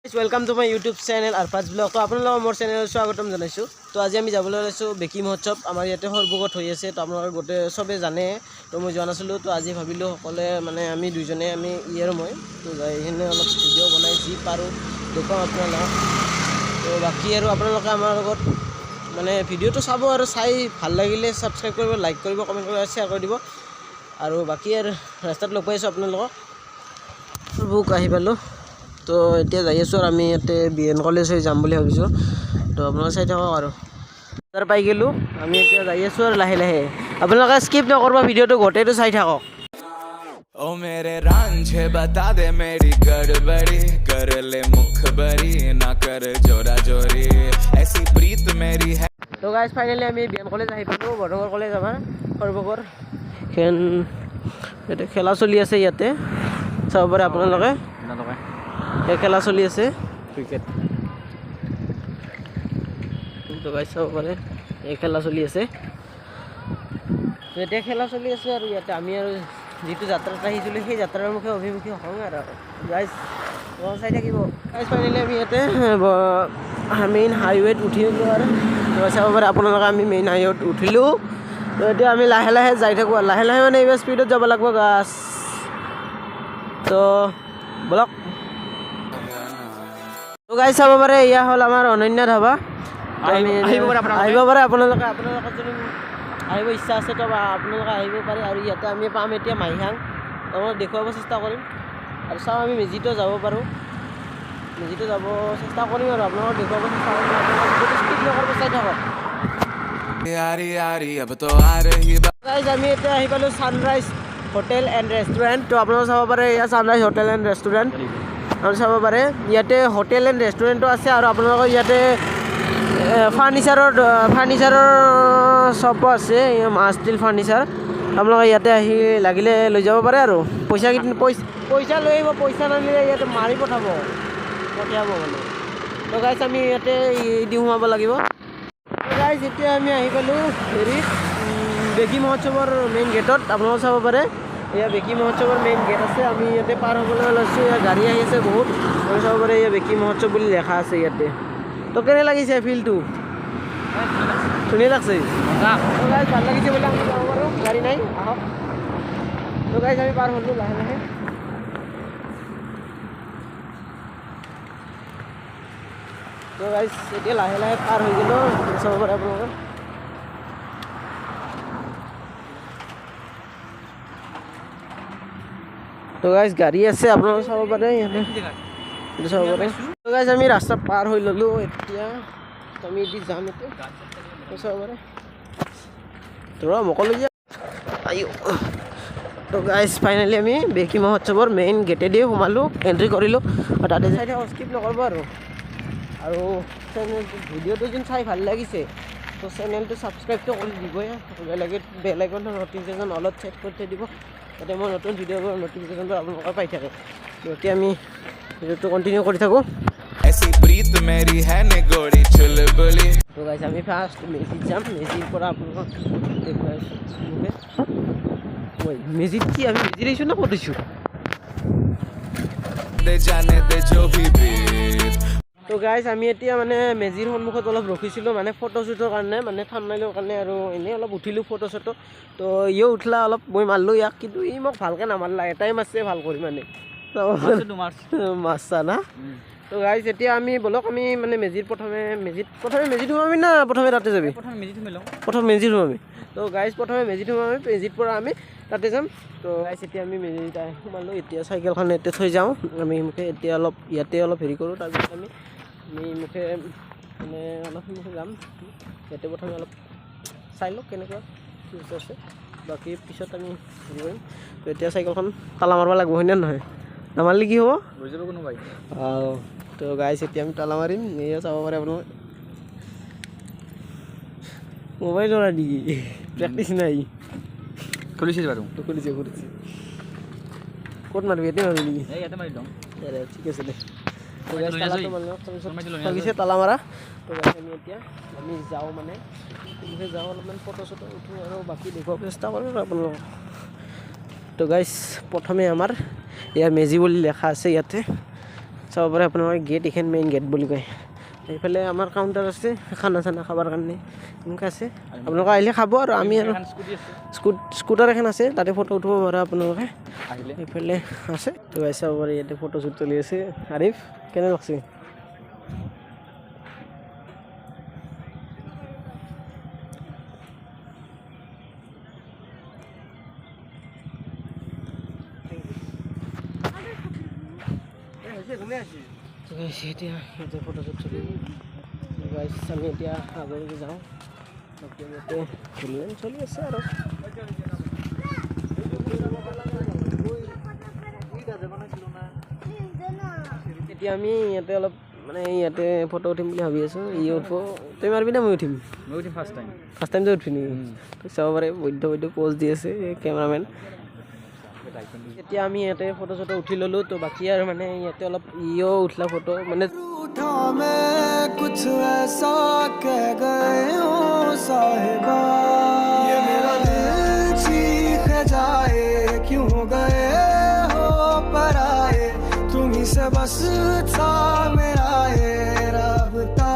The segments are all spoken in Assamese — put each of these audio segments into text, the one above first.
Welcome to my YouTube channel Arfaz Vlog. তো আপোনালোকক মোৰ চেনেলত স্বাগতম জনাইছোঁ। তো আজি আমি যাবলৈ ওলাইছোঁ বেকী মহোৎসৱ, আমাৰ ইয়াতে সৰভোগত হৈ আছে। তো আপোনালোকে গোটেই চবেই জানে। তো মই যোৱা নাছিলোঁ, তো আজি ভাবিলোঁ সকলোৱে মানে আমি দুইজনে, আমি ই আৰু মই, তো যাই কিনে অলপ ভিডিঅ' বনাই যি পাৰোঁ দেখুৱাম আপোনালোকক। তো বাকী আৰু আপোনালোকে আমাৰ লগত মানে ভিডিঅ'টো চাব আৰু চাই ভাল লাগিলে ছাবস্ক্ৰাইব কৰিব, লাইক কৰিব, কমেণ্ট কৰিব, শ্বেয়াৰ কৰি দিব। আৰু বাকী আৰু ৰাস্তাত লগ পাইছোঁ আপোনালোকক। সৰভোগ আহি পালোঁ। তো এতিয়া যাই আছোঁ আৰু আমি ইয়াতে বি এন কলেজ হৈ যাম বুলি ভাবিছোঁ। তো আপোনালোকে চাই থাকক। আৰু তাৰ পাই গ'লোঁ আমি, এতিয়া যাই আছোঁ আৰু লাহে লাহে। আপোনালোকে স্কিপ নকৰিব, ভিডিঅ'টো গোটেইটো চাই থাকক। ओ मेरे रांझे, बता दे मेरी गड़बड़ी, कर ले मुखबरी, ना कर जोरा जोरी, ऐसी प्रीत मेरी है। তো গাইজ, ফাইনেলি আমি বি এন কলেজ আহি পালোঁ, বৰনগৰ কলেজ আমাৰ সৰভোগৰ। খেল, ইয়াতে খেলা চলি আছে, ইয়াতে চাব পাৰে আপোনালোকে। এই খেলা চলি আছে। ক্ৰিকেট। তো গাইজ, চাব পাৰে, এই খেলা চলি আছে। তো এতিয়া খেলা চলি আছে আৰু ইয়াতে আমি আৰু যিটো যাত্ৰাত আহিছিলোঁ, সেই যাত্ৰাৰ মুখে অভিমুখী হ'ম আৰু গাইজ চাই থাকিব। গাইজ, ফাইনেলি আমি ইয়াতে মেইন হাইৱেত উঠিলোঁ আৰু তো চাব পাৰে আপোনালোকে, আমি মেইন হাইৱেত উঠিলোঁ। তো এতিয়া আমি লাহে লাহে যাই থাকোঁ আৰু লাহে লাহে মানে এইবাৰ স্পীডত যাব লাগিব গাছ। তো বলক। তো গাইজ, চাব পাৰে, এয়া হ'ল আমাৰ অনন্যা ধাবা। তো আমি আহিব পাৰে আপোনালোকে। আহিব পাৰে আপোনালোকে। আপোনালোকৰ যদি আহিব ইচ্ছা আছে, তো আপোনালোকে আহিব পাৰে। আৰু ইয়াতে আমি পাম এতিয়া মাইহাং, তো মই দেখুৱাব চেষ্টা কৰিম আৰু চাওঁ আমি মেজিতো যাব পাৰোঁ, মেজিতো যাব চেষ্টা কৰিম আৰু আপোনালোকক দেখুৱাব চেষ্টা কৰিম। আপোনালোকে ভিডিঅ'টো স্কিপ নকৰিব, চাই থাকক। यारी यारी अब तो आ रही। গাইজ, আমি এতিয়া আহি পালোঁ ছানৰাইজ হোটেল এণ্ড ৰেষ্টুৰেণ্ট। তো আপোনালোকে চাব পাৰে, এয়া ছানৰাইজ হোটেল এণ্ড ৰেষ্টুৰেণ্ট। আৰু চাব পাৰে, ইয়াতে হোটেল এণ্ড ৰেষ্টুৰেণ্টো আছে আৰু আপোনালোকৰ ইয়াতে ফাৰ্নিচাৰৰ শ্বপো আছে, মা ষ্টিল ফাৰ্নিচাৰ। আপোনালোকে ইয়াতে আহি লাগিলে লৈ যাব পাৰে আৰু পইচা কেইদিন পইচা লৈ আহিব, পইচা নানিলে ইয়াতে মাৰি পঠিয়াব মানে। তো গাইজ, আমি ইয়াতে দি সোমাব লাগিব। গাইজ, এতিয়া আমি আহি পালোঁ হেৰিত, বেকী মহোৎসৱৰ মেইন গেটত। আপোনালোকে চাব পাৰে, এয়া বেকী মহোৎসৱৰ মেইন গেট আছে। আমি ইয়াতে পাৰ হ'বলৈ ওলাইছোঁ। ইয়াত গাড়ী আহি আছে বহুত। আপুনি চাব পাৰে, এয়া বেকী মহোৎসৱ বুলি লেখা আছে ইয়াতে। তো কেনে লাগিছে ফিলটো? ধুনীয়া লাগছে। তো গাইজ, ভাল লাগিছে বোলে। আমি যাব পাৰোঁ, গাড়ী নাই, আহক। তো গাইজ, আমি পাৰ হ'লোঁ লাহে লাহে। তো গাইজ, এতিয়া লাহে লাহে পাৰ হৈ গ'লোঁ, চাব পাৰে আপোনালোকে। তো গাইজ, গাড়ী আছে, আপোনালোকে চাব পাৰে ইয়াতে, এইটো চাব পাৰে। তো গাইজ, আমি ৰাস্তা পাৰ হৈ ল'লোঁ। এতিয়া আমি এদি যাম এতিয়া, তো চাব পাৰে। ৰ, মোকলৈ যা। আইঅ। তো গাইজ, ফাইনেলি আমি বেকী মহোৎসৱৰ মেইন গেটেদি সোমালোঁ, এণ্ট্ৰি কৰিলোঁ আৰু তাতে চাই থাকক, স্কিপ নকৰিব। আৰু আৰু চেনেলটো, ভিডিঅ'টো যোন চাই ভাল লাগিছে, তো চেনেলটো ছাবস্ক্ৰাইবটো কৰি দিবই। বেলেগে বেল আইকনটো নটিফিকেশ্যন অলপ ছেট কৰি থৈ দিব, যাতে মই নতুন ভিডিঅ'বোৰ নটিফিকেশ্যনবোৰ আপোনালোকে পাই থাকে। এতিয়া আমি ভিডিঅ'টো কণ্টিনিউ কৰি থাকোঁ। ऐसी प्रीत मेरी है निगोड़ी चुलबुली। তো গাইজ, আমি ফাৰ্ষ্ট মেজিত যাম। মেজিৰ পৰা আপোনালোকক দেখুৱাইছোঁ। মুখে ঐ, মেজিত কি আমি মেজিত আহিছোঁ নে ক'ত আহিছোঁ? दे जाने दे जो भी बीत। তো গাইজ, আমি এতিয়া মানে মেজিৰ সন্মুখত অলপ ৰখিছিলোঁ, মানে ফটো শ্বুটৰ কাৰণে, মানে থাম্বনেইলৰ কাৰণে আৰু এনেই অলপ উঠিলোঁ ফটো চটো। তো ইও উঠলা অলপ, মই মাৰিলোঁ ইয়াক, কিন্তু ই মোক ভালকৈ নামাৰিলা, এটাই মাৰছে ভাল কৰি মানে মাৰছা না। তো গাইজ, এতিয়া আমি বলক, আমি মানে মেজিত প্ৰথমে মেজিত সোমাবি না প্ৰথমে তাতে যাবি? প্ৰথমে মেজিত সোমাই লওঁ। প্ৰথম মেজিত সোমাবি। তো গাইজ, প্ৰথমে মেজিত সোমাবি, মেজিত পৰা আমি তাতে যাম। তো গাইজ, এতিয়া আমি মেজিত আহি সোমালোঁ। এতিয়া চাইকেলখন ইয়াতে থৈ যাওঁ আমি মুখে। এতিয়া অলপ ইয়াতে অলপ হেৰি কৰোঁ, তাৰপিছত আমি আমি মুখে মানে অলপ মুখে যাম। ইয়াতে প্ৰথমে অলপ চাই লওক কেনেকুৱা কি বস্তু আছে, বাকী পিছত আমি হেৰি কৰিম। তো এতিয়া চাইকেলখন তালা মাৰিব লাগিব, হয়নে নহয়? নামাৰিলে কি হ'ব? লৈ যাব কোনোবাই। অঁ, তো গাইজ, এতিয়া আমি তালা মাৰিম। এয়া চাব পাৰে আপোনালোকে। মোবাইল নেকি? প্ৰেক্টিচ নাই। খুলিছে বাৰু। খুলিছে, খুলিছে। ক'ত মাৰিবি? ইয়াতে মাৰিবি নেকি? এই ইয়াতে মাৰি লওঁ। দে, ঠিক আছে দে। তো লৈ গাইজ, নাযাবি? তালাটো মাৰিলোঁ, তাৰপিছত লৈ নাযাবি? লাগিছে তালা মাৰা। তো গাইজ, আমি এতিয়া আমি যাওঁ, মানে মুখে যাওঁ, অলপমান ফটো চটো উঠোঁ আৰু বাকী দেখুৱাব চেষ্টা কৰোঁ আৰু আপোনালোকক। তো গাইজ, প্ৰথমে আমাৰ ইয়াৰ মেজি বুলি লেখা আছে ইয়াতে। চাব পাৰে আপোনালোকে, গেট এইখন মেইন গেট বুলি কয়। এইফালে আমাৰ কাউণ্টাৰ আছে, খানা চানা খাবৰ কাৰণে এনেকুৱা আছে। আপোনালোকে আহিলে খাব আৰু আমি আৰু এখন স্কুটি আছে। স্কুটাৰ এখন আছে, তাতে ফটো উঠিব পাৰে আপোনালোকে। আহিলে। এইফালে আছে। তো গাইছ, চাব পাৰে ইয়াতে ফটো শ্বুট চলি আছে। আৰিফ, কেনে লাগছে? তো গাইছ, এতিয়া ইয়াতে ফটো শ্বুট চলি আছে। গাইছ, আমি এতিয়া আগলৈকে যাওঁ। বাকী ইয়াতে ধুনীয়া চলি আছে আৰু। এতিয়া আমি ইয়াতে অলপ মানে ইয়াতে ফটো উঠিম বুলি ভাবি আছোঁ। ই উঠিব, তই মাৰিবি না মই উঠিম? মই উঠিম ফাৰ্ষ্ট টাইম। ফাৰ্ষ্ট টাইম তই উঠবি নেকি? চাব পাৰে, বৈদ্য বৈদ্য প'জ দি আছে কেমেৰামেন। এতিয়া আমি ইয়াতে ফটো চটো উঠি ল'লোঁ। তো বাকী আৰু মানে ইয়াতে অলপ ইও উঠলা ফটো মানে। रूठा मैं कुछ ऐसा कह गए हो साहिबा, ये मेरा दिल चीख जाए, क्यों हो गए हो पराए, तुम्ही से बस था मेरा ये राबता,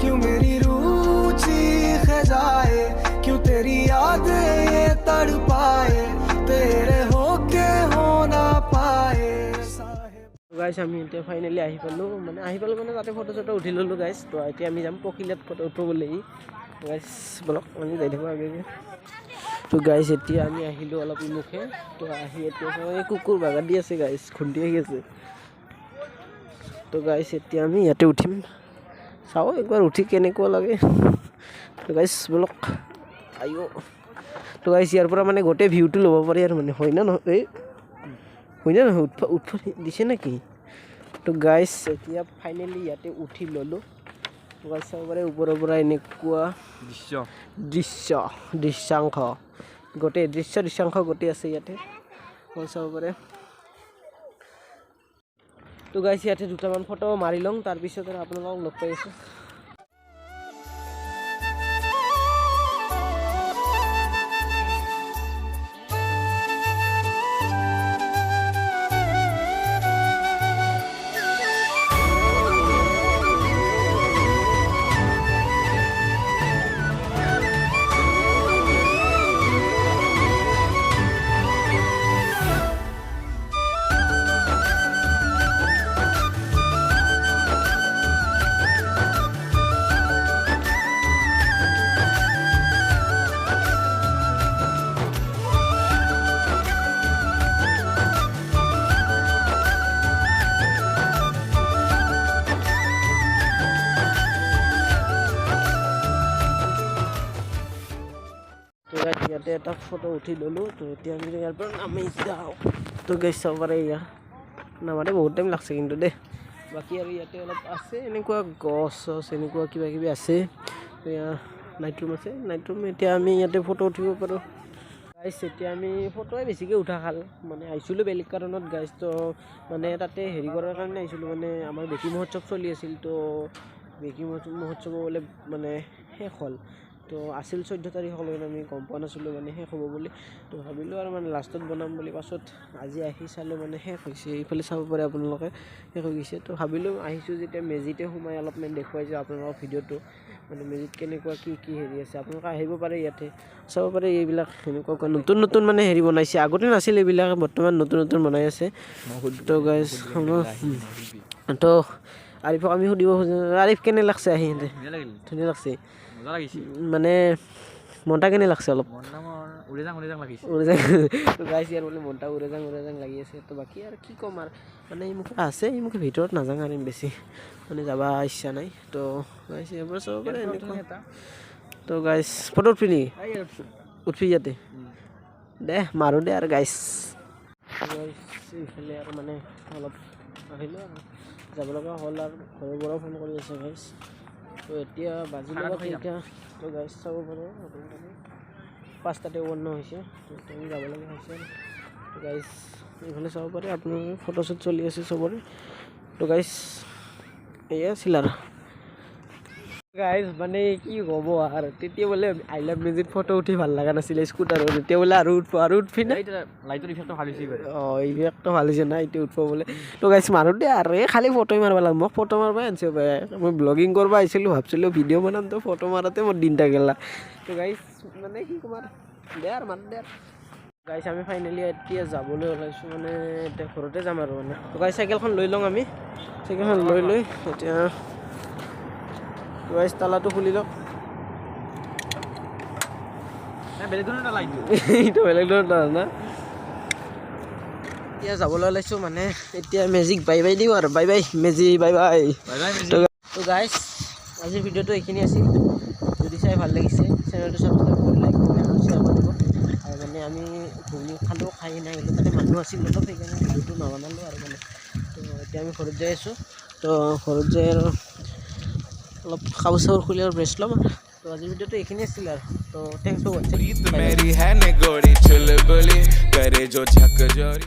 क्यों मेरी रूह चीख जाए, क्यों तेरी याद ये तड़पाए, तेरे होके हो ना पाए साहिब। গাইছ, আমি এতিয়া ফাইনেলি আহি পালোঁ। মানে আহি পালোঁ মানে তাতে ফটো চটো উঠি ল'লোঁ গাইছ। তো এতিয়া আমি যাম পখিলাত ফটো উঠিবলৈ। গাইছ, বলক, আমি যাই থাকোঁ আগে আগে। তো গাইছ, এতিয়া আমি আহিলোঁ অলপ ইমুখে। তো আহি এতিয়া চাওঁ, এই কুকুৰ বাগান দি আছে গাইছ, খুন্দি আহি আছে। তো গাইছ, এতিয়া আমি ইয়াতে উঠিম, চাওঁ একবাৰ উঠি কেনেকুৱা লাগে। তো গাইছ, বলক, আইঅ। তো গাইছ, ইয়াৰ পৰা মানে গোটেই ভিউটো ল'ব পাৰি আৰু মানে হয় না নহয়? এই হয় না নহয়? উঠবা উঠবা দিছে নেকি? তো গাইছ, এতিয়া ফাইনেলি ইয়াতে উঠি ল'লোঁ। তো গাইছ, চাব পাৰে ওপৰৰ পৰা এনেকুৱা দৃশ্য। দৃশ্য, দৃশ্যাংশ গোটেই দৃশ্য, দৃশ্যাংশ গোটেই আছে ইয়াতে, মই চাব পাৰে। তো গাইছ, ইয়াতে দুটামান ফটো মাৰি লওঁ, তাৰপিছত আৰু আপোনালোকক লগ পাই আছোঁ। তো গাইছ, ইয়াতে এটা ফটো উঠি ল'লোঁ। তো এতিয়া আমি ইয়াৰ পৰা নামি যাওঁ। তো গাইছ, চাব পাৰে, ইয়াৰ নামাতে বহুত টাইম লাগছে কিন্তু দেই। বাকী আৰু ইয়াতে অলপ আছে এনেকুৱা গছ চছ, এনেকুৱা কিবা কিবি আছে। এয়া নাইট ৰুম আছে, নাইট ৰুম। এতিয়া আমি ইয়াতে ফটো উঠিব পাৰোঁ গাইছ। এতিয়া আমি ফটোৱে বেছিকৈ উঠা খাল। মানে আহিছিলোঁ বেলেগ কাৰণত গাইছ। তো মানে তাতে হেৰি কৰাৰ কাৰণে আহিছিলোঁ, মানে আমাৰ বেকী মহোৎসৱ চলি আছিল। তো বেকী মহোৎসৱ বোলে মানে শেষ হ'ল। তো আছিল 14 তাৰিখলৈকে, আমি গম পোৱা নাছিলোঁ মানে শেষ হ'ব বুলি। তো ভাবিলোঁ আৰু মানে লাষ্টত বনাম বুলি। পাছত আজি আহি চালোঁ মানে শেষ হৈছে। এইফালে চাব পাৰে আপোনালোকে, শেষ হৈ গৈছে। তো ভাবিলোঁ আহিছোঁ যেতিয়া মেজিতে সোমাই অলপমান দেখুৱাই যাওঁ আপোনালোকক ভিডিঅ'টো, মানে মেজিত কেনেকুৱা কি কি হেৰি আছে। আপোনালোকে আহিব পাৰে, ইয়াতে চাব পাৰে। এইবিলাক সেনেকুৱা নতুন নতুন মানে হেৰি বনাইছে, আগতে নাছিল এইবিলাক, বৰ্তমান নতুন নতুন বনাই আছে। তো গাইজ, তো আৰিফক আমি সুধিব খোজোঁ, আৰিফ, কেনে লাগছে আহি ইয়াতে? ধুনীয়া লাগিল। ধুনীয়া লাগছে। মজা লাগিছে। মানে মনটা কেনে লাগছে অলপ? মন মোৰ উৰি যাং উৰি যাং লাগিছে। উৰে যাং। তো গাইছ, ইয়াৰ বোলে মনটা উৰে যাং উৰে যাং লাগি আছে। তো বাকী আৰু কি ক'ম আৰু, মানে এই মুখে আছে, এই মুখে ভিতৰত নাযাওঁ আৰু বেছি মানে যাব ইচ্ছা নাই। তো গাইছ, ইয়াৰ পৰা চাব পাৰে এনেকুৱা। তো গাইছ, ফটো উঠবি নেকি? উঠবি ইয়াতে দে, মাৰোঁ দে আৰু। গাইছ, এইফালে আৰু মানে অলপ আহিলোঁ আৰু যাব লগা হ'ল আৰু ঘৰৰ পৰাও ফোন কৰি আছে গাইছ। তো এতিয়া বাজিলে বা কেইটা? তো গাইছ, চাব পাৰে আপোনালোকে, 5টা 53 হৈছে। তো এতিয়া আমি যাব লগা হৈছে আৰু। তো গাইছ, এইফালে চাব পাৰে আপোনালোকে, ফটোশ্বুট চলি আছে চবৰে। তো গাইছ, এয়ে আছিল আৰু। গাইজ, মানে কি ক'ব আৰু, তেতিয়া বোলে I love মেজিত ফটো উঠি ভাল লগা নাছিলে স্কুটাৰত। তেতিয়া বোলে আৰু উঠব, আৰু উঠবি না? লাইটৰ ইফেক্টটো ভাল হৈছে এইবাৰ। অঁ, ইফেক্টটো ভাল হৈছে না এতিয়া উঠব বোলে। তো গাইজ, মাৰো দে আৰু। এই খালি ফটো মাৰিব লাগে। মোক ফটো মাৰিব আনিছে পাই। মই ব্লগিং কৰিব আহিছিলোঁ, ভাবছিলোঁ ভিডিঅ' বনাম, তো ফটো মাৰোঁতে মোৰ দিনটা গেলা। তো গাইজ, মানে কি ক'ম আৰু, দে আৰু মাৰ দে আৰু। গাইজ, আমি ফাইনেলি এতিয়া যাবলৈ ওলাইছোঁ, মানে এতিয়া ঘৰতে যাম আৰু মানে। তো গাইজ, চাইকেলখন লৈ লওঁ আমি। চাইকেলখন লৈ লৈ এতিয়া গাইজ, তালাটো খুলি লওক। নাই, বেলেগ ধৰণৰ এটা লাইটটো। এইটো বেলেগ ধৰণৰ না। এতিয়া যাবলৈ ওলাইছোঁ, মানে এতিয়া মেজিক বাই বাই দিওঁ আৰু। বাই বাই মেজি, বাই বাই। বাই বাই মেজি। তো গাইজ, আজিৰ ভিডিঅ'টো এইখিনি আছিল। যদি চাই ভাল লাগিছে, চেনেলটো ছাবস্ক্ৰাইব কৰি, লাইক, কমেণ্ট আৰু শ্বেয়াৰ কৰিব। আৰু মানে আমি ঘুগুনি খালোঁ, খাই কিনে আহিলোঁ। তাতে মানুহ আছিল অলপ, সেইকাৰণে ভিডিঅ'টো নবনালোঁ আৰু মানে। তো এতিয়া আমি ঘৰত যাই আছোঁ। তো ঘৰত যাই আৰু অলপ কাপোৰ চাপোৰ খুলি আৰু ৰেষ্ট ল'ম আৰু। তো আজিৰ ভিডিঅ'টো এইখিনি আছিল আৰু। তো thanks for ৱাচিং। प्रीत मेरी है निगोड़ी चुलबुली, करे जो झकझोरी।